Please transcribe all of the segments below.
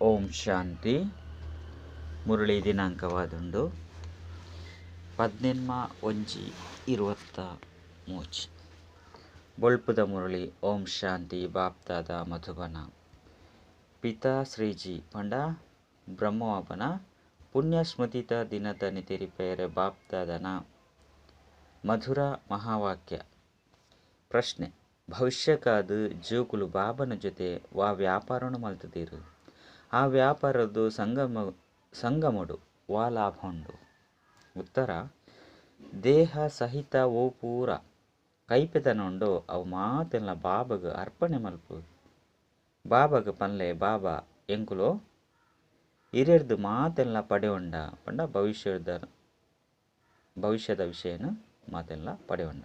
ಓಂ ಶಾಂತಿ. ಮುರಳಿ ದಿನಾಂಕವಾದುಂಡು 18/1/23. ಬೊಳ್ಪುದ ಮುರಳಿ. ಓಂ ಶಾಂತಿ. ಬಾಪ್ದಾದ ಮಧುಬನ ಪಿತಾ ಶ್ರೀಜಿ ಪಂಡ ಬ್ರಹ್ಮವಾಪನ ಪುಣ್ಯ ಸ್ಮೃತಿತ ದಿನದ ನಿತಿರಿಪೇರೆ ಬಾಪ್ದಾದನ ಮಧುರ ಮಹಾವಾಕ್ಯ. ಪ್ರಶ್ನೆ: ಭವಿಷ್ಯಕ್ಕಾದ ಜೋಕುಲು ಬಾಬನ ಜೊತೆ ವಾ ವ್ಯಾಪಾರನು ಮಲ್ತದಿರು, ಆ ವ್ಯಾಪಾರದ್ದು ಸಂಗಮಡು ವಾ ಲಾಭ ಉಂಡು? ಉತ್ತರ: ದೇಹ ಸಹಿತ ಓ ಪೂರ ಕೈಪೆತನುಂಡೋ ಅವು ಮಾತೆಲ್ಲ ಬಾಬಗ ಅರ್ಪಣೆ ಮಲ್ಪು. ಬಾಬಗ ಪನ್ಲೆ, ಬಾಬಾ ಎಂಕುಲು ಇರೆರ್ದು ಮಾತೆಲ್ಲ ಪಡೆಯುಂಡ ಪಂಡ ಭವಿಷ್ಯದ ವಿಷಯನ ಮಾತೆಲ್ಲ ಪಡೆಯುಂಡ.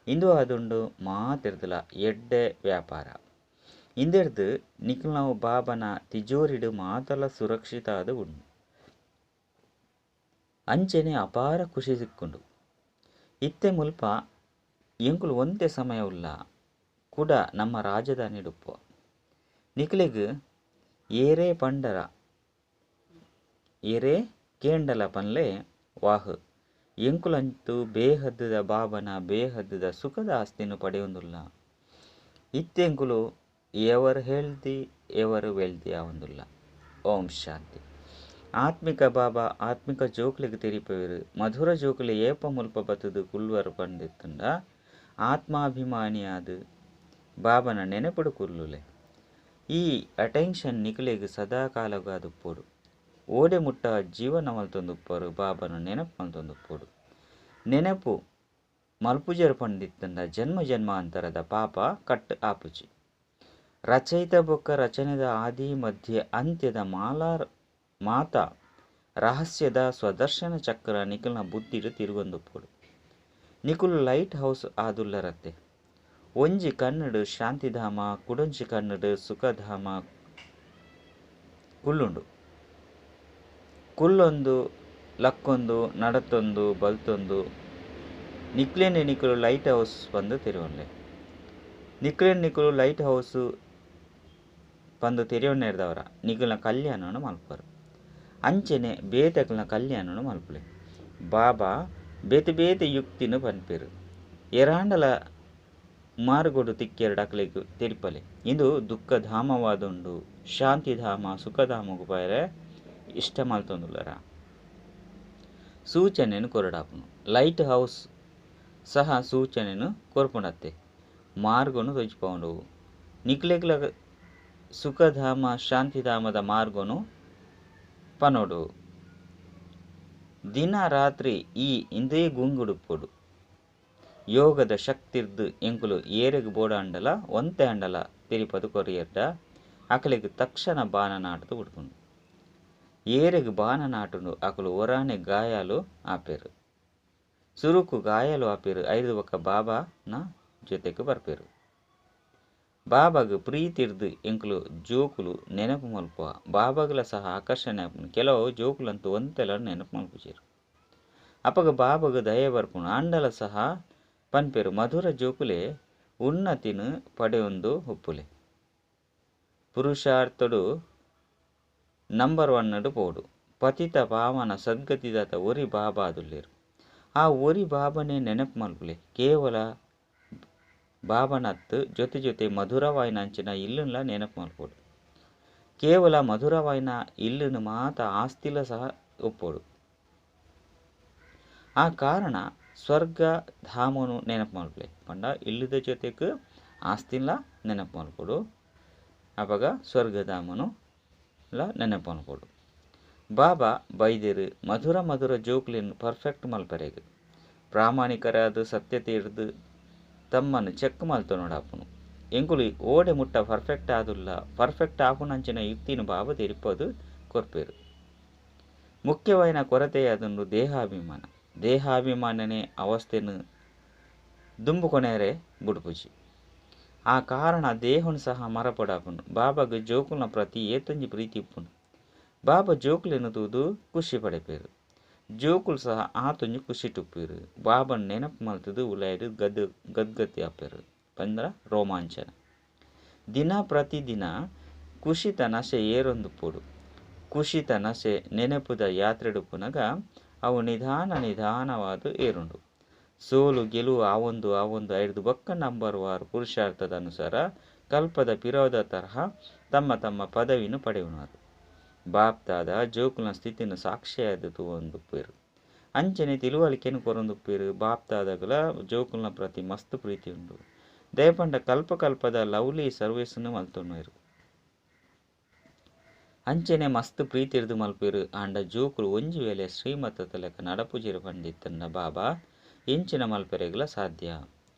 ಇಂದು ಆದುಂಡು ಮಾತಿರ್ದಲ ಎಡ್ಡೆ ವ್ಯಾಪಾರ. ಇಂದೆರ್ದು ನಿಕಲ್ನವು ಬಾಬನ ತಿಜೋರಿಡು ಮಾತಲ ಸುರಕ್ಷಿತ ಆದ ಉಂಡು. ಅಂಚೆನೆ ಅಪಾರ ಖುಷಿ ಸಿಕ್ಕುಂಡು. ಇತ್ತೆ ಮುಲ್ಪ ಎಂಕುಲು ಒಂತೆ ಸಮಯ ಉಲ್ಲ ಕೂಡ ನಮ್ಮ ರಾಜಧಾನಿ ಡುಪ್ಪು. ನಿಕಲೆಗ್ ಏರೇ ಪಂಡರ ಏರೇ ಕೇಂಡಲ ಪನ್ಲೆ, ವಾಹ್ ಎಂಕುಲಂತೂ ಬೇಹದ್ದುದ ಬಾಬನ ಬೇಹದ್ದುದ ಸುಖದ ಆಸ್ತಿನ ಪಡೆಯೊಂದುಲ್ಲ. ಇತ್ತೆಂಕುಲು ಎವರ್ ಹೆಲ್ದಿ ಎವರ್ ವೆಲ್ದಿ ಆವೊಂದುಲ್ಲ. ಓಂ ಶಾಂತಿ. ಆತ್ಮಿಕ ಬಾಬಾ ಆತ್ಮಿಕ ಜೋಕ್ಲೆಗ್ ತೆರಿಪವೇರು. ಮಧುರ ಜೋಕ್ಲೆ ಏಪ ಮುಲ್ಪ ಬತ್ತದು ಕುಲ್ವರ್ ಪಂದಿತ್ತುಂಡ ಆತ್ಮಾಭಿಮಾನಿಯಾದ ಬಾಬನ ನೆನಪುಡು ಕುಲ್ಲುಲೆ. ಈ ಅಟೆನ್ಷನ್ ನಿಕಲೆಗ್ ಸದಾ ಕಾಲಗಾದುಪ್ಪೋಡು. ಓಡೆ ಮುಟ್ಟ ಜೀವನ ಮಲ್ತೊಂದುಪ್ಪರು ಬಾಬನ ನೆನಪು ಮಲ್ತೊಂದುಪ್ಪೋಡು. ನೆನಪು ಮಲ್ಪುಜರ್ ಪಂದಿತ್ತುಂಡ ಜನ್ಮ ಜನ್ಮಾಂತರದ ಪಾಪ ಕಟ್ ಆಪುಜಿ. ರಚಯಿತ ಬೊಕ್ಕ ರಚನೆದ ಆದಿ ಮಧ್ಯ ಅಂತ್ಯದ ಮಾತಾ ರಹಸ್ಯದ ಸ್ವದರ್ಶನ ಚಕ್ರ ನಿಕಲ್ನ ಬುದ್ಧಿಡು ತಿರುಗೊಂದುಪ್ಪೋಡು. ನಿಕುಲು ಲೈಟ್ ಹೌಸ್ ಆದುಲ್ಲರತ್ತೆ. ಒಂಜಿ ಕಣ್ಣುಡು ಶಾಂತಿಧಾಮ, ಕುಡೊಂಜಿ ಕಣ್ಣುಡು ಸುಖಧಾಮ ಕುಲ್ಲುಂಡು. ಕುಲ್ಲೊಂದು ಲಕ್ಕೊಂದು ನಡತೊಂದು ಬಲ್ತೊಂದು ನಿಕ್ಲೇನೆ ನಿಕುಲು ಲೈಟ್ ಹೌಸ್ ಪಂದು ತೆರಿಯೊನ್ಲೆ. ನಿಕ್ಲೇನೆ ನಿಕುಲು ಲೈಟ್ ಹೌಸ್ ಪಂದು ತೆರಿಯೊನ್ನೆರ್ದವರ ನಿಕಲ್ನ ಕಲ್ಯಾಣನು ಮಲ್ಪರು. ಅಂಚೆನೆ ಬೇತೆಕಲ್ನ ಕಲ್ಯಾಣನು ಮಲ್ಪುಲೆ. ಬಾಬಾ ಬೇತೆ ಬೇತೆ ಯುಕ್ತಿನ ಪನ್ಪೆರು. ಎರಾಂಡಲ ಮಾರ್ಗೊಡು ತಿಕ್ಕೆರಡು ಅಕ್ಲೆಗ್ ತೆರಿಪಲೆ. ಇಂದು ದುಃಖಧಾಮವಾದುಂಡು, ಶಾಂತಿಧಾಮ ಸುಖಧಾಮಗು ಪೈರೆ ಇಷ್ಟ ಮಲ್ತೊಂದುಲ್ಲರ. ಸೂಚನೆಯನ್ನು ಕೊರಡಾಪುನು. ಲೈಟ್ ಹೌಸ್ ಸಹ ಸೂಚನೆಯನ್ನು ಕೊರ್ಪುಂಡತ್ತೆ. ಮಾರ್ಗೊನು ತೋಜಿಪೌಂಡು. ನಿಕ್ಲೆಗ್ಲ ಸುಖಧಾಮ ಶಾಂತಿಧಾಮದ ಮಾರ್ಗೊನು ಪನೋಡು. ದಿನ ರಾತ್ರಿ ಈ ಇಂದೇ ಗುಂಗುಡುಪ್ಪೊಡು. ಯೋಗದ ಶಕ್ತಿರ್ದು ಎಂಕುಲು ಏರೆಗ್ ಬೋಡಾಂಡಲ ಒಂತೆ ಅಂಡಲ ತೆರಿಪದು ಕೊರಿಯರ್ಡ ಅಕಲೆಗ್ ತಕ್ಷಣ ಬಾಣ ನಾಟದು ಉಡ್ಪುಂಡು. ಏರೆಗ್ ಬಾಣ ನಾಟುಂಡು ಅಕಲು ಒರಾನೆ ಗಾಯಾಲು ಆಪೆರು. ಸುರುಕು ಗಾಯಾಲು ಆಪೆರು. ಐದು ಬೊಕ್ಕ ಬಾಬಾನ ಜೊತೆಗೆ ಬರ್ಪೆರು. ಬಾಬಾಗ್ ಪ್ರೀತಿರ್ದು ಎಂಕುಲು ಜೋಕುಲು ನೆನಪು ಮಲ್ಪುವ. ಬಾಬಾಗ್ಲ ಸಹ ಆಕರ್ಷಣೆ ಆಪುಂಡು. ಕೆಲವು ಜೋಕುಲಂತೂ ಒಂತೆಲ ನೆನಪು ಮಲ್ಪುಜೆರು. ಅಪಗ ಬಾಬಾಗ್ ದಯೆ ಬರ್ಪುಂಡು. ಆಂಡಲ ಸಹ ಪನ್ಪೆರು ಮಧುರ ಜೋಕುಲೆ ಉನ್ನತಿನ ಪಡೆಯೊಂದು ಉಪ್ಪುಲೆ. ಪುರುಷಾರ್ಥಡು ನಂಬರ್ 1 ಪೋಡು. ಪತಿತ ಪಾವನ ಸದ್ಗತಿದಾತ ಒರಿ ಬಾಬಾ ಆದುಲ್ಲೆರು. ಆ ಒರಿ ಬಾಬನೇ ನೆನಪು ಮಲ್ಪುಲೆ. ಕೇವಲ ಬಾಬನತ್ತು ಜೊತೆ ಜೊತೆ ಮಧುರವಾಯಿನ ಅಂಚಿನ ಇಲ್ಲುನ್ಲ ನೆನಪು ಮಲ್ಪೋಡು. ಕೇವಲ ಮಧುರವಾಯಿನ ಇಲ್ಲುನು ಮಾತ ಆಸ್ತಿಲ ಸಹ ಒಪ್ಪೋಡು. ಆ ಕಾರಣ ಸ್ವರ್ಗ ಧಾಮನು ನೆನಪು ಮಲ್ಪುಲೆ. ಪಂಡ ಇಲ್ಲದ ಜೊತೆಗೆ ಆಸ್ತಿಲ ನೆನಪು ಮಲ್ಪೋಡು. ಅಪಗ ಸ್ವರ್ಗಧಾಮನು ಲ ನೆನಪು ಮಲ್ಪೋಡು. ಬಾಬಾ ಬೈದೆರು ಮಧುರ ಮಧುರ ಜೋಕ್ಲೆನ್ ಪರ್ಫೆಕ್ಟ್ ಮಲ್ಪರೆಗ್ ಪ್ರಾಮಾಣಿಕರಾದ ಸತ್ಯತೆ ಹಿಡ್ದು ತಮ್ಮನ್ನು ಚೆಕ್ ಮಲ್ತೊನೊಡಾಪುನು. ಎಂಕುಲು ಓಡೆ ಮುಟ್ಟ ಪರ್ಫೆಕ್ಟ್ ಆದುಲ್ಲ. ಪರ್ಫೆಕ್ಟ್ ಆಪುನಂಚಿನ ಯುಕ್ತಿನ ಬಾಬಾ ತೆರಿಪದು ಕೊರ್ಪೆರು. ಮುಖ್ಯವಾಯಿನ ಕೊರತೆಯಾದುಂಡು ದೇಹಾಭಿಮಾನ. ದೇಹಾಭಿಮಾನನೇ ಅವಸ್ಥೆನು ದುಂಬುಕೊನೆರೆ ಬುಡ್ಪುಜಿ. ಆ ಕಾರಣ ದೇಹನು ಸಹ ಮರಪಡಾಪುನು. ಬಾಬಾಗ್ ಜೋಕುಲ್ನ ಪ್ರತಿ ಏತೊಂಜಿ ಪ್ರೀತಿ ಉಪ್ಪುಂಡು. ಬಾಬಾ ಜೋಕುಲೆನು ತೂದು ಖುಷಿ ಪಡೆಪೆರು. ಜೋಕುಲು ಸಹ ಆತೊಂಜಿ ಖುಷಿ ಟುಪ್ಪೆರು. ಬಾಬನ್ ನೆನಪು ಮಲ್ತದು ಉಲಾಯ್ಡು ಗದ್ಗತಿ ಆಪೆರು. ಪಂದ್ರ ರೋಮಾಂಚನ. ದಿನ ಪ್ರತಿದಿನ ಖುಷಿತ ನಶೆ ಏರೊಂದುಪ್ಪೊಡು. ಖುಷಿತ ನಶೆ ನೆನೆಪುದ ಯಾತ್ರೆಡುಪ್ಪುನಗ ಅವು ನಿಧಾನ ನಿಧಾನವಾದ್ ಏರುಂಡು. ಸೋಲು ಗೆಲುವು ಆವೊಂದು ಆವೊಂದು ಐರ್ದ್ ಬೊಕ್ಕ ನಂಬರ್ ವಾರ್ ಪುರುಷಾರ್ಥದ ಅನುಸಾರ ಕಲ್ಪದ ಪಿರೋದ ತರಹ ತಮ್ಮ ತಮ್ಮ ಪದವಿನ್ ಪಡೆಯುವರು. ಬಾಪ್ದಾದ ಜೋಕುಲ್ನ ಸ್ಥಿತಿನ್ ಸಾಕ್ಷಿಯಾದ್ ತೂವೊಂದುಪ್ಪೆರ್. ಅಂಚನೆ ತಿಳುವಳಿಕೆನ್ ಕೊರೊಂದುಪ್ಪೆರ್. ಬಾಪ್ದಾದಗಲ ಜೋಕುಲ್ನ ಪ್ರತಿ ಮಸ್ತ್ ಪ್ರೀತಿ ಉಂಡು. ದಯಪಂಡ ಕಲ್ಪ ಕಲ್ಪದ ಲವ್ಲಿ ಸರ್ವಿಸ್ನ್ ಮಲ್ತೊನುವೆರ್. ಅಂಚನೆ ಮಸ್ತ್ ಪ್ರೀತಿರ್ದ್ ಮಲ್ಪೆರ್. ಆಂಡ ಜೋಕುಲು ಒಂಜಿ ವೇಳೆ ಶ್ರೀಮತದ ಲೆಕ್ಕ ನಡಪುಜೆರ್ ಪಂಡಿತ್ತಂಡ ಬಾಬಾ ಎಂಚಿನ ಮಲ್ಪೆರೆಗ್ಲ ಸಾಧ್ಯ.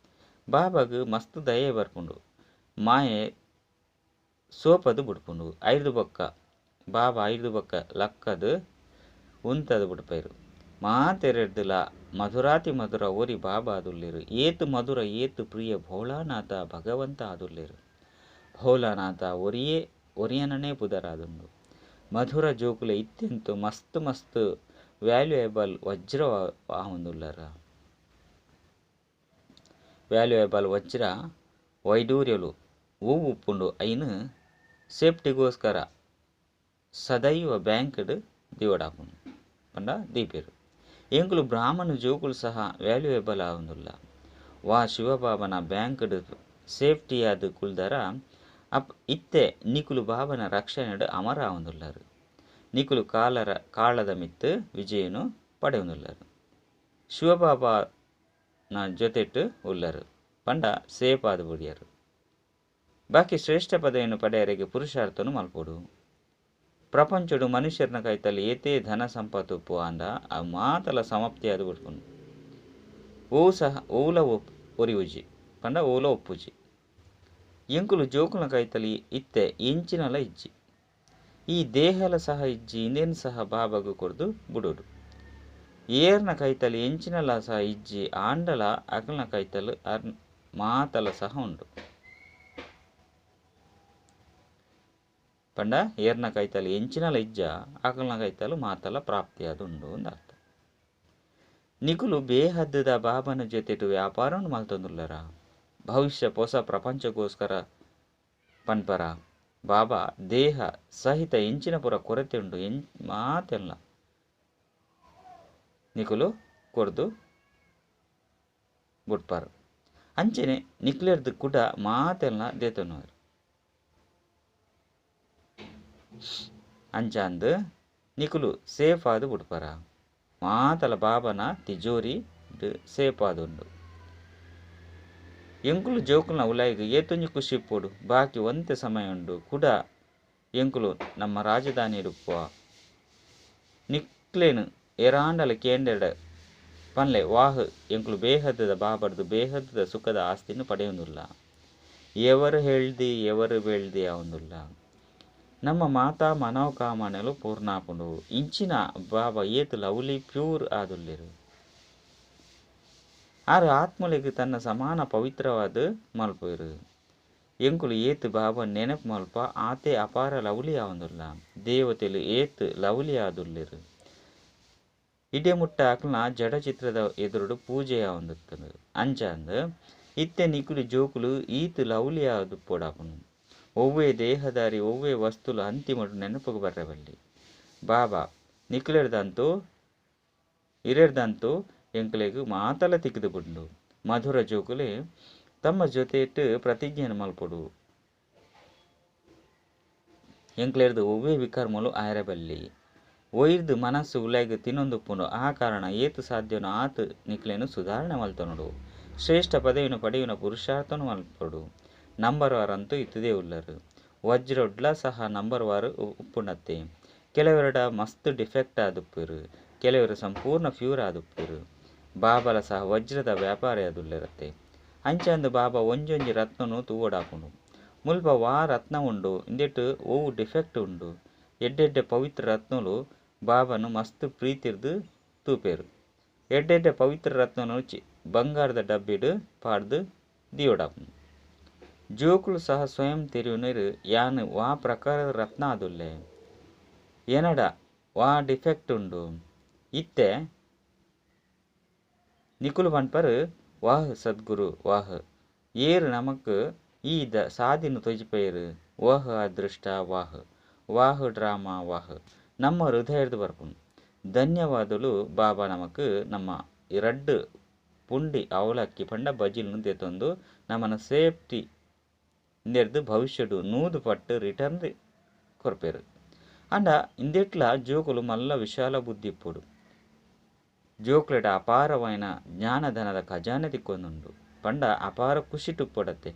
ಬಾಬಾಗ್ ಮಸ್ತ್ ದಯೆ ಬರ್ಪುಂಡು. ಮಾಯೆ ಸೋಪದು ಬುಡ್ಪುಂಡು. ಐರ್ದ್ ಬೊಕ್ಕ ಬಾಬಾ ಐರ್ದ್ ಬೊಕ್ಕ ಲಕ್ಕದ್ ಉಂತದ್ ಬುಡ್ಪೆರ್. ಮಾತೆರೆರ್ದಲ ಮಧುರಾತಿ ಮಧುರ ಒರಿ ಬಾಬಾ ಆದುಲ್ಲೆರ್. ಏತ್ ಮಧುರ ಏತ್ ಪ್ರಿಯ ಭೋಲಾನಾಥ ಭಗವಂತ ಆದುಲ್ಲೆರ್. ಭೋಲಾನಾಥ ಒರಿಯೇ ಒರಿಯನನೇ ಪುದರಾದುಂಡು. ಮಧುರ ಜೋಕುಲೆ ಇತ್ತೆಂತು ಮಸ್ತ್ ಮಸ್ತ್ ವ್ಯಾಲ್ಯೂಯೇಬಲ್ ವಜ್ರ ಆವೊಂದುಲ್ಲರ. ವ್ಯಾಲ್ಯೂಯೇಬಲ್ ವಜ್ರ ವೈಡೂರ್ಯಲು ಒವು ಉಪ್ಪುಂಡು ಐನ್ ಸೇಫ್ಟಿಗೋಸ್ಕರ ಸದೈವ ಬ್ಯಾಂಕ್ಡ್ ದಿವಡಾಪುಂಡು ಪಂಡ ದೀಪೆರ್. ಎಂಕುಲು ಬ್ರಾಹ್ಮಣ ಜೋಕುಲು ಸಹ ವ್ಯಾಲ್ಯೂಯೇಬಲ್ ಆವೊಂದುಲ್ಲ. ವಾ ಶಿವಬಾಬನ ಬ್ಯಾಂಕ್ಡ್ ಸೇಫ್ಟಿಯಾದ್ ಕುಲ್ದರ ಅಪ್ ಇತ್ತೆ ನಿಕುಲು ಬಾಬನ ರಕ್ಷಣೆಡ್ ಅಮರ ಆವೊಂದುಲ್ಲರ್. ನಿಕುಲು ಕಾಳದ ಮಿತ್ತ್ ವಿಜಯನು ಪಡೆಯೊಂದುಲ್ಲರ್. ಶಿವಬಾಬನ ಜೊತೆಟ್ ಉಲ್ಲರ್ ಪಂಡ ಸೇಫ್ ಆದ್ ಬುಡಿಯರ್. ಬಾಕಿ ಶ್ರೇಷ್ಠ ಪದವಿಯನ್ನು ಪಡೆಯರಿಗೆ ಪುರುಷಾರ್ಥನು ಮಲ್ಪೊಡು. ಪ್ರಪಂಚಡು ಮನುಷ್ಯರನ ಕೈತಲ್ ಏತೇ ಧನ ಸಂಪತ್ತು ಉಪ್ಪು ಆಂಡ ಆ ಮಾತಲ ಸಮಾಪ್ತಿಯಾದ್ ಬಿಡ್ಪುಂಡು. ಓ ಸಹ ಓಲ ಒರಿಯುಜಿ ಪಂಡ ಓಲ ಒಪ್ಪುಜಿ. ಎಂಕುಲು ಜೋಕುಲ್ನ ಕೈತಲ್ ಇತ್ತೆ ಎಂಚಿನಲ ಇಜ್ಜಿ. ಈ ದೇಹಲ ಸಹ ಇಜ್ಜಿ ಇಂದೇನು ಸಹ ಬಾಬಾಗ್ ಕೊರ್ದು ಬುಡೋಡು. ಏರ್ನ ಕೈತಲ್ ಎಂಚಿನಲ ಸಹ ಇಜ್ಜಿ ಆಂಡಲ ಅಕಲ್ನ ಕೈತಲ್ ಮಾತಲ ಸಹ ಉಂಡು. ಪಂಡ ಏರ್ನ ಕೈತಲ್ ಎಂಚಿನಲ ಇಜ್ಜ ಅಕಲ್ನ ಕೈತಲ್ ಮಾತಲ ಪ್ರಾಪ್ತಿಯಾದ ಉಂಡು ಅಂತ ಅರ್ಥ. ನಿಕುಲು ಬೇಹದ್ದದ ಬಾಬನ ಜೊತೆಟು ವ್ಯಾಪಾರವನ್ನು ಮಲ್ತೊಂದುಲ್ಲರ. ಭವಿಷ್ಯ ಹೊಸ ಪ್ರಪಂಚಕ್ಕೋಸ್ಕರ ಪನ್ಪರ. ಬಾಬಾ ದೇಹ ಸಹಿತ ಎಂಚಿನ ಪೂರ ಕೊರತೆ ಉಂಡು ಮಾತೆಲ್ಲ ನಿಕುಲು ಕೊರ್ದು ಬುಡ್ಪಾರು. ಅಂಚನೆ ನಿಕ್ಲೆರ್ದು ಕೂಡ ಮಾತೆಲ್ಲ ದೇತೊನುವರು. ಅಂಚಾಂದ್ ನಿಕುಲು ಸೇಫ್ ಆದ್ ಬುಡ್ಪರ. ಮಾತಲ ಬಾಬನ ತಿಜೋರಿ ಸೇಫ್ ಆದುಂಡು. ಎಂಕುಲು ಜೋಕುಲ್ನ ಉಲಾಯಿಗ್ ಏತೊಂಜಿ ಖುಷಿ ಇಪ್ಪೊಡು. ಬಾಕಿ ಒಂತೆ ಸಮಯ ಉಂಡು ಕೂಡ ಎಂಕುಲು ನಮ್ಮ ರಾಜಧಾನಿ ಉಪ್ಪುವ. ನಿಕ್ಲೇನು ಏರಾಂಡಲ ಕೇಂಡೆಡ ಪನ್ಲೆ ವಾಹ್ ಎಂಕುಲು ಬೇಹದ್ದದ ಬಾಬರ್ದು ಬೇಹದ್ದದ ಸುಖದ ಆಸ್ತಿನ ಪಡೆಯೊಂದುಲ್ಲ. ಎವರು ಹೇಳ್ದಿ ಎವರು ಬೇಳ್ದಿ ಆವೊಂದುಲ್ಲ. ನಮ್ಮ ಮಾತಾ ಮನೋಕಾಮನೆಲು ಪೂರ್ಣಾಪುಂಡು. ಇಂಚಿನ ಬಾಬಾ ಏತ್ ಲವ್ಲಿ ಪ್ಯೂರ್ ಆದುಲ್ಲೆರ್. ಆರು ಆತ್ಮಲೆಗ್ ತನ್ನ ಸಮಾನ ಪವಿತ್ರವಾದ ಮಲ್ಪುವೆರ್. ಎಂಕುಲು ಏತ್ ಬಾಬಾ ನೆನಪು ಮಲ್ಪ ಆತೆ ಅಪಾರ ಲವ್ಲಿ ಆವೊಂದುಲ್ಲ. ದೇವತೆಲು ಏತ್ ಲವ್ಲಿ ಆದುಲ್ಲೆರ್. ಇಡೆ ಮುಟ್ಟ ಅಕ್ಲ್ನ ಜಡ ಚಿತ್ರದ ಎದುರುಡು ಪೂಜೆ ಆವೊಂದಿತ್ತುಂಡು. ಅಂಚಾಂದ್ ಇತ್ತೆ ನಿಕುಲು ಜೋಕುಲು ಈತ್ ಲವ್ಲಿ ಆದುಪ್ಪೊಡಾಪುಂಡು. ಒವ್ವೇ ದೇಹದಾರಿ ಒವ್ವೇ ವಸ್ತುಲು ಅಂತಿಮಡು ನೆನಪುಗು ಬರ್ರೆ ಬಲ್ಲಿ. ಬಾಬಾ ನಿಕ್ಲೆರ್ದಂತೂ ಇರೆರ್ದಂತೂ ಎಂಕ್ಲೆಗ್ ಮಾತಲ ತಿಕ್ಕಿದು ಬುಡ್ಡು. ಮಧುರ ಜೋಕುಲೆ ತಮ್ಮ ಜೊತೆಟ್ ಪ್ರತಿಜ್ಞೆಯನ್ನು ಮಲ್ಪೊಡು. ಎಂಕ್ಲೆರ್ದು ಒವ್ವೇ ವಿಕರ್ಮಲು ಆಯರೆ ಬಲ್ಲಿ. ಒಯ್ದು ಮನಸ್ಸು ಉಲಾಯಿಗ್ ತಿನ್ನೊಂದುಪ್ಪುಂಡು. ಆ ಕಾರಣ ಏತ್ ಸಾಧ್ಯನೋ ಆತ್ ನಿಕ್ಲೆನ್ ಸುಧಾರಣೆ ಮಲ್ತೊನೊಡು. ಶ್ರೇಷ್ಠ ಪದವಿಯನ್ನು ಪಡೆಯುವ ಪುರುಷಾರ್ಥನು ಮಲ್ಪೊಡು. ನಂಬರ್ ವಾರ್ ಅಂತೂ ಇತ್ತದೇ ಉಲ್ಲರು. ವಜ್ರೊಡ್ಲ ಸಹ ನಂಬರ್ ವಾರ್ ಉಪ್ಪುಂಡತ್ತೆ. ಕೆಲವೆರಡ ಮಸ್ತ್ ಡಿಫೆಕ್ಟ್ ಆದುಪ್ಪೆರ್. ಕೆಲವರು ಸಂಪೂರ್ಣ ಪ್ಯೂರ್ ಆದುಪ್ಪೆರ್. ಬಾಬಲ ಸಹ ವಜ್ರದ ವ್ಯಾಪಾರಿ ಆದುಲ್ಲೆರತ್ತೆ. ಅಂಚಾಂದ್ ಬಾಬಾ ಒಂಜೊಂಜಿ ರತ್ನನು ತೂವೊಡಾಪುಂಡು. ಮುಲ್ಪ ವಾ ರತ್ನ ಉಂಡು ಇಂದೆಟ್ ಒವು ಡಿಫೆಕ್ಟ್ ಉಂಡು. ಎಡ್ಡೆಡ್ಡೆ ಪವಿತ್ರ ರತ್ನಲು ಬಾಬನು ಮಸ್ತ್ ಪ್ರೀತಿರ್ದು ತೂಪೆರ್. ಎಡ್ಡೆಡ್ಡೆ ಪವಿತ್ರ ರತ್ನನು ಬಂಗಾರದ ಡಬ್ಬಿಡ್ ಪಾಡ್ದು ದಿಯೋಡಾಪುಂಡು. ಜೋಕುಲು ಸಹ ಸ್ವಯಂ ತೆರಿಯುನರು ಯಾನ್ ವಾ ಪ್ರಕಾರದ ರತ್ನ ಆದುಲ್ಲೆ, ಎನಡ ವಾ ಡಿಫೆಕ್ಟ್ ಉಂಡು. ಇತ್ತೆ ನಿಕುಲು ಪನ್ಪರ್ ವಾಹ್ ಸದ್ಗುರು ವಾಹ್ ಏರ್ ನಮಕ್ ಈ ಸಾದಿನ ತೊಜಿಪೇರು. ವಾಹ್ ಅದೃಷ್ಟ ವಾಹ್ ವಾಹ್ ಡ್ರಾಮಾ ವಾಹ್ ನಮ್ಮ ಹೃದಯದ ಬರ್ಪುನು. ಧನ್ಯವಾದಲು ಬಾಬಾ ನಮಕ್ ನಮ್ಮ ರಡ್ಡು ಪುಂಡಿ ಅವಲಕ್ಕಿ ಪಂಡ ಬಜಿಲ್ನು ದೆತೊಂದು ನಮನ ಸೇಫ್ಟಿ ಇಂದೆರ್ದು ಭವಿಷ್ಯಡು 100 ಪಟ್ಟು ರಿಟರ್ನ್ ಕೊರ್ಪೆರು. ಅಂಡ ಇಂದೆಟ್ಲ ಜೋಕುಲು ಮಲ್ಲ ವಿಶಾಲ ಬುದ್ಧಿ ಇಪ್ಪೊಡು. ಜೋಕ್ಲೆಡ ಅಪಾರವಾಯಿನ ಜ್ಞಾನಧನದ ಖಜಾನೆ ತಿಕ್ಕೊಂದುಂಡು ಪಂಡ ಅಪಾರ ಖುಷಿ ಟುಪ್ಪೊಡತ್ತೆ.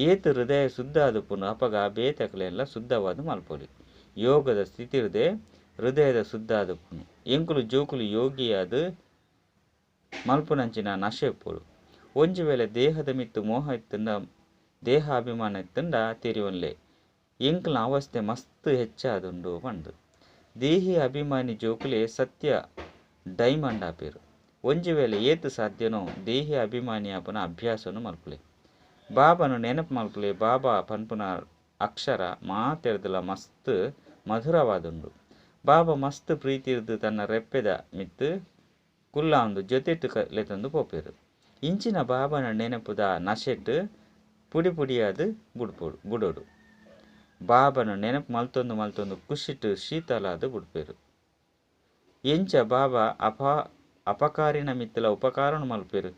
ಏತು ಹೃದಯ ಶುದ್ಧ ಆದುಪ್ಪುನು ಅಪಗ ಬೇತಕಲೆಲ್ಲ ಶುದ್ಧವಾದ ಮಲ್ಪೊಲಿ. ಯೋಗದ ಸ್ಥಿತಿರ್ದೆ ಹೃದಯದ ಶುದ್ಧ ಆದುಪ್ಪುನು. ಎಂಕುಲು ಜೋಕುಲು ಯೋಗಿಯಾದ ಮಲ್ಪುನಂಚಿನ ನಶೆ ಇಪ್ಪೊಡು. ಒಂಜಿ ವೇಳೆ ದೇಹದ ಮಿತ್ತು ಮೋಹ ಇತ್ತಂಡ ದೇಹಾಭಿಮಾನ ಇತ್ತಂಡ ತೆರಿಯೊನ್ಲೆ ಎಂಕುಲ ಅವಸ್ಥೆ ಮಸ್ತ್ ಹೆಚ್ಚಾದುಂಡು ಪಂಡು. ದೇಹಿ ಅಭಿಮಾನಿ ಜೋಕುಲೆ ಸತ್ಯ ಡೈಮಂಡ್ ಆಪೇರು. ಒಂಜಿ ವೇಳೆ ಏತು ಸಾಧ್ಯನೋ ದೇಹಿ ಅಭಿಮಾನಿ ಆಪನ ಅಭ್ಯಾಸನು ಮಲ್ಪುಲೆ. ಬಾಬಾನು ನೆನಪು ಮಲ್ಪುಲೆ. ಬಾಬಾ ಪನ್ಪುನ ಅಕ್ಷರ ಮಾತೆರ್ದಲ ಮಸ್ತ್ ಮಧುರವಾದುಂಡು. ಬಾಬಾ ಮಸ್ತ್ ಪ್ರೀತಿರ್ದು ತನ್ನ ರೆಪ್ಪೆದ ಮಿತ್ತು ಕುಲ್ಲಾಂದು ಜೊತೆಟ್ ಲೆತೊಂದು ಪೋಪೇರು. ಇಂಚಿನ ಬಾಬಾನ ನೆನಪುದ ನಶೆಟ್ ಪುಡಿ ಪುಡಿಯಾದ ಬುಡ್ಪೊಡು ಬುಡೋಡು. ಬಾಬಾನ ನೆನಪು ಮಲ್ತೊಂದು ಮಲ್ತೊಂದು ಖುಷಿಟ್ ಶೀತಲಾದ ಬುಡ್ಪೇರು. ಎಂಚ ಬಾಬಾ ಅಪಕಾರಿನ ಮಿತ್ತಲ ಉಪಕಾರನು ಮಲ್ಪೇರು.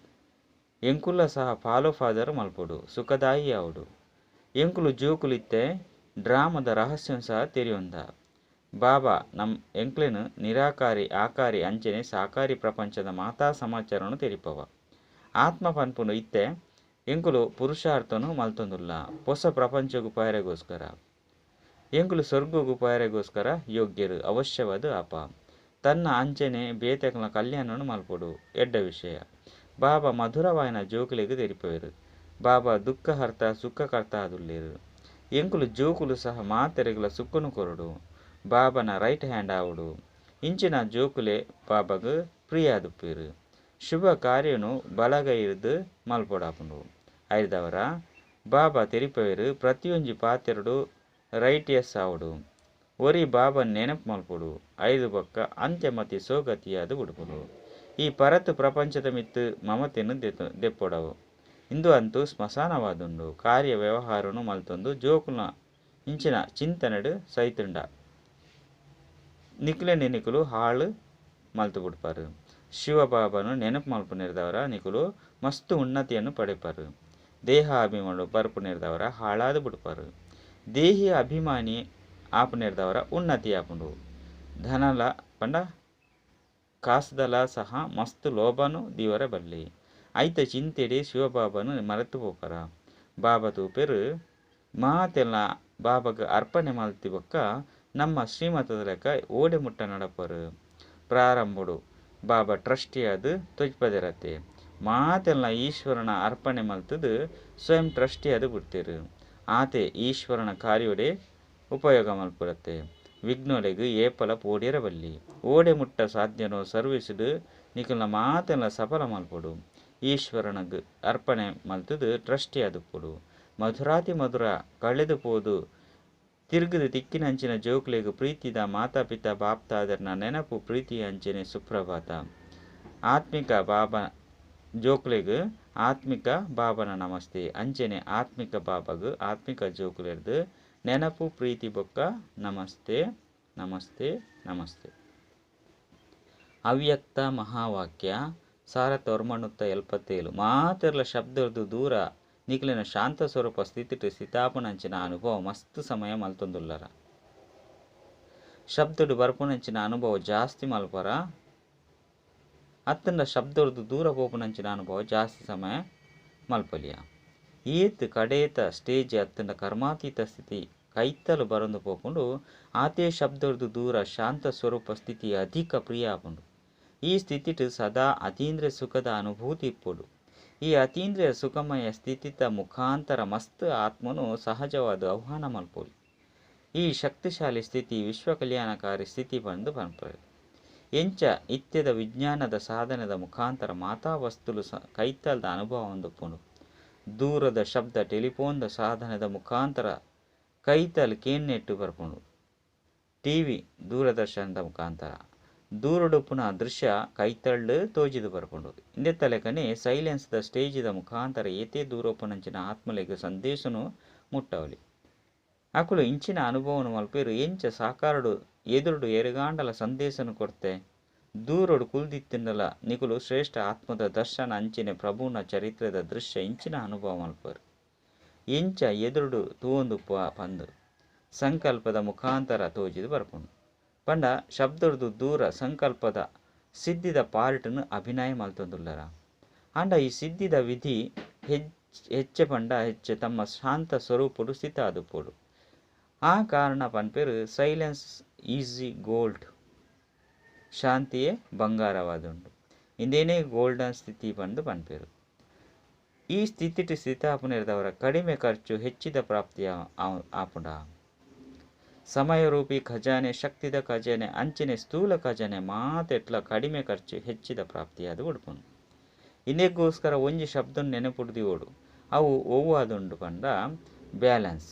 ಎಂಕುಲ ಸಹ ಫಾಲೋ ಫಾದರ್ ಮಲ್ಪೊಡು, ಸುಖದಾಯಿ ಆವಡು. ಎಂಕುಲು ಜೋಕುಲಿತ್ತೆ ಡ್ರಾಮದ ರಹಸ್ಯ ಸಹ ತೆರಿಯೊಂದ. ಬಾಬಾ ನಮ್ ಎಂಕ್ಲೆನು ನಿರಾಕಾರಿ ಆಕಾರಿ ಅಂಚನೆ ಸಾಕಾರಿ ಪ್ರಪಂಚದ ಮಾತಾ ಸಮಾಚಾರನು ತೆರಿಪವ. ಆತ್ಮ ಪನ್ಪುನು ಇತ್ತೆ ಎಂಕುಲು ಪುರುಷಾರ್ಥನು ಮಲ್ತೊಂದುಲ್ಲ ಹೊಸ ಪ್ರಪಂಚಗೂ ಪಾಯರೆಗೋಸ್ಕರ. ಎಂಕುಲು ಸ್ವರ್ಗಗೂ ಪಾಯರೆಗೋಸ್ಕರ ಯೋಗ್ಯರು ಅವಶ್ಯವಾದ ಆಪ. ತನ್ನ ಅಂಚನೆ ಬೇತೆಕಲ ಕಲ್ಯಾಣನು ಮಲ್ಪೊಡು ಎಡ್ಡ ವಿಷಯ. ಬಾಬಾ ಮಧುರವಾಯನ ಜೋಕುಲೆಗ್ ತೆರಿಪವೇರು. ಬಾಬಾ ದುಃಖಹರ್ತ ಸುಖಕರ್ತ ಆದುಲ್ಲೇರು. ಎಂಕುಲು ಜೋಕುಲು ಸಹ ಮಾತೆರೆಗ್ಲ ಸುಖನು ಕೊರಡು. ಬಾಬನ ರೈಟ್ ಹ್ಯಾಂಡ್ ಆವಡು. ಇಂಚಿನ ಜೋಕುಲೆ ಬಾಬಾಗ ಪ್ರಿಯಾದುಪ್ಪೇರು. ಶುಭ ಕಾರ್ಯನು ಬಲಗೈರ್ದು ಮಲ್ಪೊಡಾಪುಂಡು. ಐದವರ ಬಾಬಾ ತೆರಿಪವೇರು ಪ್ರತಿಯೊಂಜಿ ಪಾತೆರಡು ರೈಟ್ ಎಸ್ ಆವಡು. ಒರಿ ಬಾಬನ್ ನೆನಪು ಮಲ್ಪೊಡು. ಐದು ಬೊಕ್ಕ ಅಂತ್ಯಮತಿ ಸೋಗತಿಯಾದ ಬುಡ್ಪುಡು. ಈ ಪರತ್ ಪ್ರಪಂಚದ ಮಿತ್ತು ಮಮತೆಯನ್ನು ದೆಪ್ಪೊಡವು. ಇಂದು ಅಂತೂ ಸ್ಮಶಾನವಾದುಂಡು. ಕಾರ್ಯ ವ್ಯವಹಾರನು ಮಲ್ತೊಂದು ಜೋಕುಲ ಇಂಚಿನ ಚಿಂತನೆಡು ಸೈತುಂಡ ನಿಕ್ಲೆ ನಿಕುಲು ಹಾಳು ಮಲ್ತು ಬಿಡ್ಪಾರು. ಶಿವಬಾಬನು ನೆನಪು ಮಲ್ಪು ನಿರ್ದವರ ನಿಕುಲು ಮಸ್ತು ಉನ್ನತಿಯನ್ನು ಪಡೆಪಾರು. ದೇಹ ಅಭಿಮಾನು ಬರ್ಪು ನಿರ್ದವರ ಹಾಳಾದ ಬಿಡ್ಪಾರು. ದೇಹಿ ಅಭಿಮಾನಿ ಆಪು ನಿರ್ದವರ ಉನ್ನತಿ ಆಪುಂಡು. ಧನಲ ಪಂಡ ಕಾಸುದಲ ಸಹ ಮಸ್ತ್ ಲೋಭನು ದೀವರ ಬಲ್ಲಿ. ಐತ ಚಿಂತೆಡೆ ಶಿವಬಾಬನು ಮರೆತು ಪೋಪರ. ಬಾಬಾ ತೂಪೆರು ಮಾತೆಲ್ಲ ಬಾಬಾಗ ಅರ್ಪಣೆ ಮಲ್ತಿ ಬೊಕ್ಕ ನಮ್ಮ ಶ್ರೀಮತದ ಲೆಕ್ಕ ಓಡೆ ಮುಟ್ಟ ನಡಪರು. ಪ್ರಾರಂಭಡು ಬಾಬಾ ಟ್ರಸ್ಟಿಯಾದ ತೊಜ್ಪದಿರತ್ತೆ. ಮಾತೆಲ್ಲ ಈಶ್ವರನ ಅರ್ಪಣೆ ಮಲ್ತದು ಸ್ವಯಂ ಟ್ರಸ್ಟಿಯಾದ ಬಿಡ್ತೇರು. ಆತೆ ಈಶ್ವರನ ಕಾರ್ಯೋಡೆ ಉಪಯೋಗ ಮಲ್ಪುರತ್ತೆ. ವಿಘ್ನೊಲೆಗ್ ಏಪಲ ಪೋಡಿರಬಲ್ಲಿ. ಓಡೆ ಮುಟ್ಟ ಸಾಧ್ಯನೋ ಸರ್ವಿಸ್ಡ್ ನಿಕಲ್ನ ಮಾತೆಲ್ಲ ಸಫಲ ಮಲ್ಪೊಡು. ಈಶ್ವರನಗ್ ಅರ್ಪಣೆ ಮಲ್ತದು ಟ್ರಸ್ಟಿಯಾದುಪ್ಪೊಡು. ಮಧುರಾತಿ ಮಧುರ ಕಳೆದು ಪೋದು ತಿರುಗದು ತಿಕ್ಕಿನಂಚಿನ ಜೋಕ್ಲೆಗ್ ಪ್ರೀತಿದ ಮಾತಾಪಿತಾ ಬಾಪ್ತಾದರ್ನ ನೆನಪು ಪ್ರೀತಿ ಅಂಚನೆ ಸುಪ್ರಭಾತ. ಆತ್ಮಿಕ ಬಾಬಾ ಜೋಕ್ಲೆಗ್ ಆತ್ಮಿಕ ಬಾಬನ ನಮಸ್ತೆ. ಅಂಚನೆ ಆತ್ಮಿಕ ಬಾಬಾಗ್ ಆತ್ಮಿಕ ಜೋಕ್ಲೆರ್ದು ನೆನಪು ಪ್ರೀತಿ ಬೊಕ್ಕ ನಮಸ್ತೆ ನಮಸ್ತೆ ನಮಸ್ತೆ. ಅವ್ಯಕ್ತ ಮಹಾವಾಕ್ಯ 1977. ಮಾತೆರ್ಲ ಶಬ್ದರ್ದು ದೂರ ನಿಕ್ಲೆನ ಶಾಂತ ಸ್ವರೂಪ ಸ್ಥಿತಿಟ್ ಸ್ಥಿತಾಪನಂಚಿನ ಅನುಭವ ಮಸ್ತ್ ಸಮಯ ಮಲ್ತೊಂದುಲ್ಲರ. ಶಬ್ದಡು ಬರ್ಪುನಂಚಿನ ಅನುಭವ ಜಾಸ್ತಿ ಮಲ್ಪರ ಅತ್ತಂಡ ಶಬ್ದರ್ದು ದೂರ ಪೋಪುನಂಚಿನ ಅನುಭವ ಜಾಸ್ತಿ ಸಮಯ ಮಲ್ಪಲಿಯ. ಏತ್ ಕಡೇತ ಸ್ಟೇಜ್ ಅತ್ತಂಡ ಕರ್ಮಾತೀತ ಸ್ಥಿತಿ ಕೈತಲು ಬರೊಂದು ಪೋಪುಂಡು ಆತೇ ಶಬ್ದರ್ದು ದೂರ ಶಾಂತ ಸ್ವರೂಪ ಸ್ಥಿತಿ ಅಧಿಕ ಪ್ರಿಯ ಆಪುಂಡು. ಈ ಸ್ಥಿತಿಟ್ ಸದಾ ಅತೀಂದ್ರಿಯ ಸುಖದ ಅನುಭೂತಿ ಇಪ್ಪೊಡು. ಈ ಅತೀಂದ್ರಿಯ ಸುಖಮಯ ಸ್ಥಿತಿತ ಮುಖಾಂತರ ಮಸ್ತ್ ಆತ್ಮನು ಸಹಜವಾದ ಆಹ್ವಾನ ಮಲ್ಪೊಲಿ. ಈ ಶಕ್ತಿಶಾಲಿ ಸ್ಥಿತಿ ವಿಶ್ವ ಕಲ್ಯಾಣಕಾರಿ ಸ್ಥಿತಿ ಪಂದು ಪನ್ಪೆರ್. ಎಂಚ ಇತ್ಯದ ವಿಜ್ಞಾನದ ಸಾಧನದ ಮುಖಾಂತರ ಮಾತಾ ವಸ್ತುಲು ಕೈತಲ್ದ ಅನುಭವ ಹೊಂದುಪ್ಪುಂಡು. ದೂರದ ಶಬ್ದ ಟೆಲಿಫೋನ್ದ ಸಾಧನದ ಮುಖಾಂತರ ಕೈತಲ್ ಕೇನ್ನೆಟ್ಟು ಬರ್ಪುಂಡು. ಟಿವಿ ದೂರದರ್ಶನದ ಮುಖಾಂತರ ದೂರಡುಪ್ಪುನ ದೃಶ್ಯ ಕೈತಳ್ಳು ತೋಜಿದು ಬರ್ಪುಂಡು. ಇಂದೆತ್ತಲೆಕನೆ ಸೈಲೆನ್ಸ್ ದ ಸ್ಟೇಜಿದ ಮುಖಾಂತರ ಏತೇ ದೂರೊಪ್ಪುನಂಚಿನ ಆತ್ಮಲೆಗ್ ಸಂದೇಶನು ಮುಟ್ಟವಲಿ. ಅಕುಲು ಇಂಚಿನ ಅನುಭವನು ಮಲ್ಪೇರು ಎಂಚ ಸಾಕಾರಡು ಎದುರುಡು ಎರುಗಾಂಡಲ ಸಂದೇಶನು ಕೊರ್ತೆ ದೂರಡು ಕುಲ್ದಿತ್ತಿಂಡಲ ನಿಕುಲು ಶ್ರೇಷ್ಠ ಆತ್ಮದ ದರ್ಶನ ಅಂಚಿನೆ ಪ್ರಭುನ ಚರಿತ್ರೆದ ದೃಶ್ಯ ಇಂಚಿನ ಅನುಭವ ಮಲ್ಪೇರು ಎಂಚ ಎದುರುಡು ತೂವೊಂದು ಪಂದು ಸಂಕಲ್ಪದ ಮುಖಾಂತರ ತೋಜಿದು ಬರ್ಪುಂಡು ಪಂಡ ಶಬ್ದರ್ದು ದೂರ ಸಂಕಲ್ಪದ ಸಿದ್ಧಿದ ಪಾರ್ಟ್ನು ಅಭಿನಯ ಮಲ್ತೊಂದುಲ್ಲರ ಆಂಡ ಈ ಸಿದ್ಧಿದ ವಿಧಿ ಹೆಚ್ಚೆ ಪಂಡ ಹೆಚ್ಚೆ ತಮ್ಮ ಶಾಂತ ಸ್ವರೂಪಡು ಸ್ಥಿತ ಆದುಪ್ಪೊಡು ಆ ಕಾರಣ ಪನ್ಪೇರು ಸೈಲೆನ್ಸ್ ಈಸಿ ಗೋಲ್ಡ್ ಶಾಂತಿಯೇ ಬಂಗಾರವಾದುಂಡು ಇಂದೇನೇ ಗೋಲ್ಡನ್ ಸ್ಥಿತಿ ಪಂದು ಪನ್ಪೇರು ಈ ಸ್ಥಿತಿಟ್ ಸ್ಥಿತಾಪನೆರ್ದವರ ಕಡಿಮೆ ಖರ್ಚು ಹೆಚ್ಚಿದ ಪ್ರಾಪ್ತಿಯ ಆಪುಂಡ ಸಮಯರೂಪಿ ಖಜಾನೆ ಶಕ್ತಿದ ಖಜಾನೆ ಅಂಚನೆ ಸ್ಥೂಲ ಖಜಾನೆ ಮಾತೆಟ್ಲ ಕಡಿಮೆ ಖರ್ಚು ಹೆಚ್ಚಿದ ಪ್ರಾಪ್ತಿಯಾದ ಉಡ್ಪುಂಡು ಇಂದೆಗೋಸ್ಕರ ಒಂಜಿ ಶಬ್ದ ನೆನಪುಡ್ದಿವೋಡು ಅವು ಒವ್ವಾದುಂಡು ಪಂಡ ಬ್ಯಾಲೆನ್ಸ್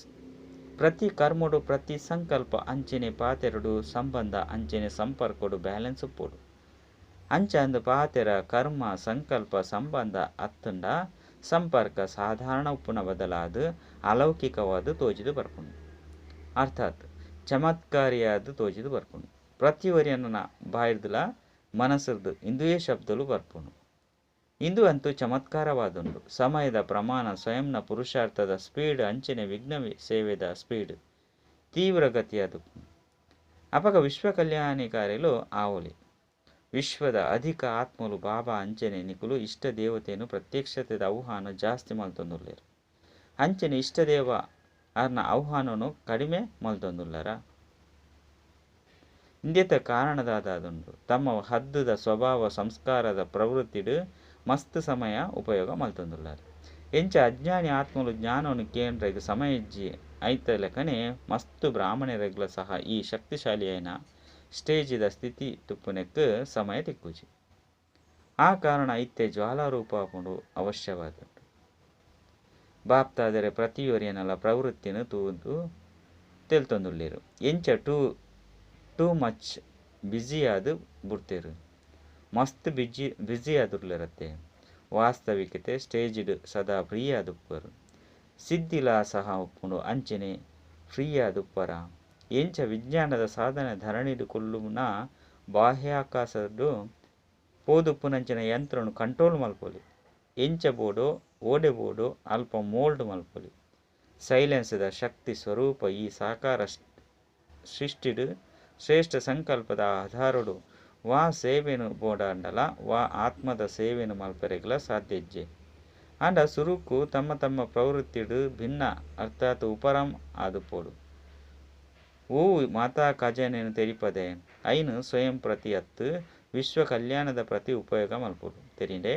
ಪ್ರತಿ ಕರ್ಮಡು ಪ್ರತಿ ಸಂಕಲ್ಪ ಅಂಚನೆ ಪಾತೆರಡು ಸಂಬಂಧ ಅಂಚನೆ ಸಂಪರ್ಕಡು ಬ್ಯಾಲೆನ್ಸ್ ಉಪ್ಪೋಡು ಅಂಚ ಅಂದು ಪಾತೆರ ಕರ್ಮ ಸಂಕಲ್ಪ ಸಂಬಂಧ ಅತ್ತಂಡ ಸಂಪರ್ಕ ಸಾಧಾರಣ ಉಪ್ಪುನ ಬದಲಾದ ಅಲೌಕಿಕವಾದ ತೋಜಿದು ಬರ್ಪುಂಡು ಅರ್ಥಾತ್ ಚಮತ್ಕಾರಿಯಾದ ತೋಜಿದು ಬರ್ಪುಂಡು ಪ್ರತಿವರಿಯನ್ನ ಬಾಯಿರ್ದಲ ಮನಸ್ಸರ್ದು ಇಂದುವೇ ಶಬ್ದಲು ಬರ್ಪುಂಡು ಇಂದು ಅಂತೂ ಚಮತ್ಕಾರವಾದುಂಡು ಸಮಯದ ಪ್ರಮಾಣ ಸ್ವಯಂನ ಪುರುಷಾರ್ಥದ ಸ್ಪೀಡ್ ಅಂಚನೆ ವಿಘ್ನ ಸೇವೆದ ಸ್ಪೀಡ್ ತೀವ್ರ ಗತಿಯಾದ ಅಪಗ ವಿಶ್ವ ಕಲ್ಯಾಣಿಕಾರ್ಯಲು ಆವಲಿ ವಿಶ್ವದ ಅಧಿಕ ಆತ್ಮಲು ಬಾಬಾ ಅಂಚನೆ ನಿಕುಲು ಇಷ್ಟ ದೇವತೆಯನ್ನು ಪ್ರತ್ಯಕ್ಷತೆದ ಆಹ್ವಾನ ಜಾಸ್ತಿ ಮಲ್ತೊಂದುಲ್ಲೇರು ಅಂಚನೆ ಇಷ್ಟದೇವ ಅರ್ನ ಆಹ್ವಾನನು ಕಡಿಮೆ ಮಲ್ತೊಂದುಲ್ಲರ ಇಂದೆತ ಕಾರಣದಾದುಂಡು ತಮ್ಮ ಹದ್ದುದ ಸ್ವಭಾವ ಸಂಸ್ಕಾರದ ಪ್ರವೃತ್ತಿಡು ಮಸ್ತ್ ಸಮಯ ಉಪಯೋಗ ಮಲ್ತೊಂದುಲ್ಲಾರು ಎಂಚ ಅಜ್ಞಾನಿ ಆತ್ಮಲು ಜ್ಞಾನವನ್ನು ಕೇಂದ್ರಗ್ ಸಮಯ ಇಜ್ಜಿ ಐತ ಲೆಕ್ಕನೆ ಮಸ್ತ್ ಬ್ರಾಹ್ಮಣರೆಗ್ಲ ಸಹ ಈ ಶಕ್ತಿಶಾಲಿಯೈನ ಸ್ಟೇಜಿದ ಸ್ಥಿತಿ ತುಪ್ಪುನೆಕ್ ಸಮಯ ತಿಕ್ಕುಜಿ ಆ ಕಾರಣ ಇತ್ತೆ ಜ್ವಾಲಾರೂಪ ಅವಶ್ಯವಾದುಂಡು ಬಾಪ್ತಾದರೆ ಪ್ರತಿಯೊರಿಯನಲ ಪ್ರವೃತ್ತಿನ ತೂದು ತೆಲ್ತೊಂದುಲ್ಲೇರು ಎಂಚ ಟೂ ಟೂ ಮಚ್ ಬ್ಯುಸಿಯಾದ ಬುಡ್ತೇರು ಮಸ್ತ್ ಬ್ಯುಸಿ ಆದುರ್ಲಿರತ್ತೆ ವಾಸ್ತವಿಕತೆ ಸ್ಟೇಜ್ಡ್ ಸದಾ ಫ್ರೀ ಆದುಪ್ಪರು ಸಿದ್ಧಿಲ ಸಹ ಉಪ್ಪುಂಡು ಅಂಚನೆ ಫ್ರೀ ಆದುಪ್ಪರ ಎಂಚ ವಿಜ್ಞಾನದ ಸಾಧನೆ ಧರಣಿಡು ಕೊಲ್ಲುನ ಬಾಹ್ಯಾಕಾಶಡು ಪೋದುಪ್ಪುನಂಚಿನ ಯಂತ್ರನು ಕಂಟ್ರೋಲ್ ಮಲ್ಪೊಲಿ ಎಂಚ ಬೋಡು ಓಡೆ ಬೋಡು ಅಲ್ಪ ಮೋಲ್ಡ್ ಮಲ್ಪೊಲಿ ಸೈಲೆನ್ಸ್ದ ಶಕ್ತಿ ಸ್ವರೂಪ ಈ ಸಾಕಾರ ಸೃಷ್ಟಿಡು ಶ್ರೇಷ್ಠ ಸಂಕಲ್ಪದ ಆಧಾರಡು ವಾ ಸೇವೆನು ಬೋಡಾಂಡಲ ವಾ ಆತ್ಮದ ಸೇವೆನು ಮಲ್ಪರೆಗ್ಲ ಸಾಧ್ಯ ಇಜ್ಜೆ ಆಂಡ ಸುರುಕು ತಮ್ಮ ತಮ್ಮ ಪ್ರವೃತ್ತಿಡು ಭಿನ್ನ ಅರ್ಥಾತ್ ಉಪರಂ ಆದುಪೋಡು ಓ ಮಾತಾ ಖಜಾನೆಯನ್ನು ತೆರಿಪದೆ ಐನು ಸ್ವಯಂ ಪ್ರತಿ ಅತ್ತು ವಿಶ್ವ ಕಲ್ಯಾಣದ ಪ್ರತಿ ಉಪಯೋಗ ಮಲ್ಪೊಡು ತೆರಿಂಡೆ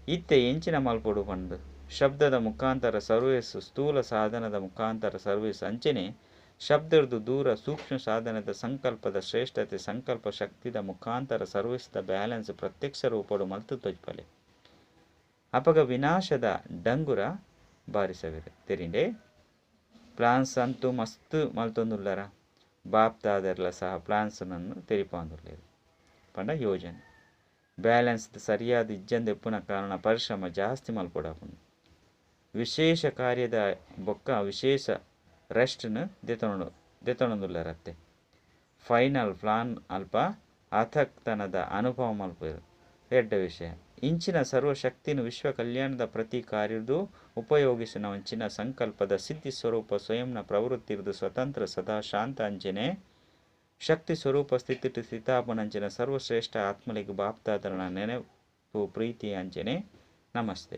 ಇತ್ತೆ ಎಂಚಿನ ಮಲ್ಪೊಡು ಪಂಡು ಶಬ್ದದ ಮುಖಾಂತರ ಸರ್ವಿಸ್ ಸ್ಥೂಲ ಸಾಧನದ ಮುಖಾಂತರ ಸರ್ವಿಸ್ ಅಂಚನೆ ಶಬ್ದರ್ದು ದೂರ ಸೂಕ್ಷ್ಮ ಸಾಧನದ ಸಂಕಲ್ಪದ ಶ್ರೇಷ್ಠತೆ ಸಂಕಲ್ಪ ಶಕ್ತಿದ ಮುಖಾಂತರ ಸರ್ವಿಸ್ದ ಬ್ಯಾಲೆನ್ಸ್ ಪ್ರತ್ಯಕ್ಷ ರೂಪಡು ಮಲ್ತು ತೊಜ್ಪಲೆ ಅಪಗ ವಿನಾಶದ ಡಂಗುರ ಬಾರಿಸವಿರು ತೆರಿಂಡೆ ಪ್ಲಾನ್ಸ್ ಅಂತೂ ಮಸ್ತ್ ಮಲ್ತೊಂದುಲ್ಲರ ಬಾಪ್ತಾದರ್ಲ ಸಹ ಪ್ಲಾನ್ಸ್ನನ್ನು ತೆರಿಪಾಂದುಲ್ಲೇರು ಪಂಡ ಯೋಜನೆ ಬ್ಯಾಲೆನ್ಸ್ ಸರಿಯಾದ ಇಜ್ಜಂದೆಪ್ಪುನ ಕಾರಣ ಪರಿಶ್ರಮ ಜಾಸ್ತಿ ಮಲ್ಪೊಡಾಪುಂಡು ವಿಶೇಷ ಕಾರ್ಯದ ಬೊಕ್ಕ ವಿಶೇಷ ರೆಸ್ಟ್ನು ದೆತೊಣದುಲ್ಲರತ್ತೆ ಫೈನಲ್ ಪ್ಲಾನ್ ಅಲ್ಪ ಅಥಕ್ತನದ ಅನುಭವ ಮಲ್ಪೇರು ಎಡ್ಡ ವಿಷಯ ಇಂಚಿನ ಸರ್ವಶಕ್ತಿನ ವಿಶ್ವ ಕಲ್ಯಾಣದ ಪ್ರತಿ ಕಾರ್ಯದು ಉಪಯೋಗಿಸಿನ ಅಂಚಿನ ಸಂಕಲ್ಪದ ಸಿದ್ಧಿ ಸ್ವರೂಪ ಸ್ವಯಂನ ಪ್ರವೃತ್ತಿರ್ದು ಸ್ವತಂತ್ರ ಸದಾ ಶಾಂತ ಅಂಚನೆ ಶಕ್ತಿ ಸ್ವರೂಪ ಸ್ಥಿತಿ ಸ್ಥಿತಾಪನಂಚಿನ ಸರ್ವಶ್ರೇಷ್ಠ ಆತ್ಮಲಿಗೆ ಬಾಪ್ತಾದರಣ ನೆನಪು ಪ್ರೀತಿ ಅಂಚನೆ ನಮಸ್ತೆ.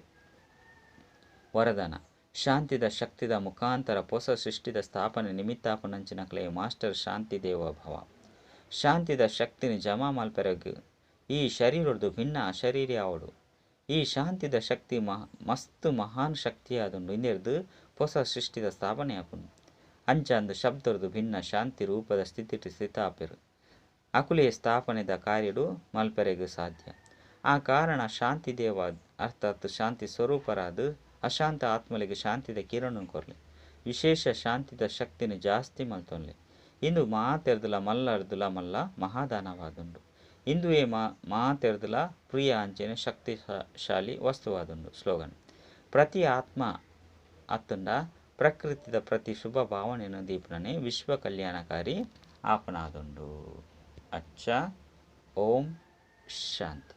ವರದಾನ ಶಾಂತಿದ ಶಕ್ತಿದ ಮುಖಾಂತರ ಹೊಸ ಸೃಷ್ಟಿದ ಸ್ಥಾಪನೆ ನಿಮಿತ್ತಾಪನಂಚಿನ ಕ್ಲೇ ಮಾಸ್ಟರ್ ಶಾಂತಿ ದೇವ ಭವ. ಶಾಂತಿದ ಶಕ್ತಿನ ಜಮಾ ಮಲ್ಪೆರಗ್ ಈ ಶರೀರದ್ದು ಭಿನ್ನ ಅಶರೀರಿ ಆವಡು. ಈ ಶಾಂತಿದ ಶಕ್ತಿ ಮಸ್ತ್ ಮಹಾನ್ ಶಕ್ತಿಯಾದುಂಡು ಇಂದೆರ್ದು ಹೊಸ ಸೃಷ್ಟಿದ ಸ್ಥಾಪನೆ ಆಪುಂಡು. ಅಂಚಾಂದು ಶಬ್ದರ್ದು ಭಿನ್ನ ಶಾಂತಿ ರೂಪದ ಸ್ಥಿತಿ ಸ್ಥಿತಾಪೆರು ಅಕುಲೆಯ ಸ್ಥಾಪನೆದ ಕಾರ್ಯಡು ಮಲ್ಪೆರೆಗು ಸಾಧ್ಯ. ಆ ಕಾರಣ ಶಾಂತಿ ದೇವ ಅರ್ಥಾತ್ ಶಾಂತಿ ಸ್ವರೂಪರಾದ ಅಶಾಂತ ಆತ್ಮಲಿಗೆ ಶಾಂತಿದ ಕಿರಣ ಕೊರ್ಲಿ, ವಿಶೇಷ ಶಾಂತಿದ ಶಕ್ತಿನ ಜಾಸ್ತಿ ಮಲ್ತೊನ್ಲಿ. ಇಂದು ಮಾತೆರ್ದುಲ ಮಲ್ಲರ್ದುಲ ಮಲ್ಲ ಮಹಾದಾನವಾದುಂಡು. ಇಂದುವೇ ಮಾತೆರ್ದುಲ ಪ್ರಿಯ ಅಂಚೆನೆ ಶಕ್ತಿಶಾಲಿ ವಸ್ತುವಾದುಂಡು. ಸ್ಲೋಗನ್: ಪ್ರತಿ ಆತ್ಮ ಅತ್ತಂಡ ಪ್ರಕೃತಿದ ಪ್ರತಿ ಶುಭ ಭಾವನೆಯನ್ನು ದೀಪನನೆ ವಿಶ್ವ ಕಲ್ಯಾಣಕಾರಿ ಆಪನಾದುಂಡು. ಅಚ್ಚ, ಓಂ ಶಾಂತಿ.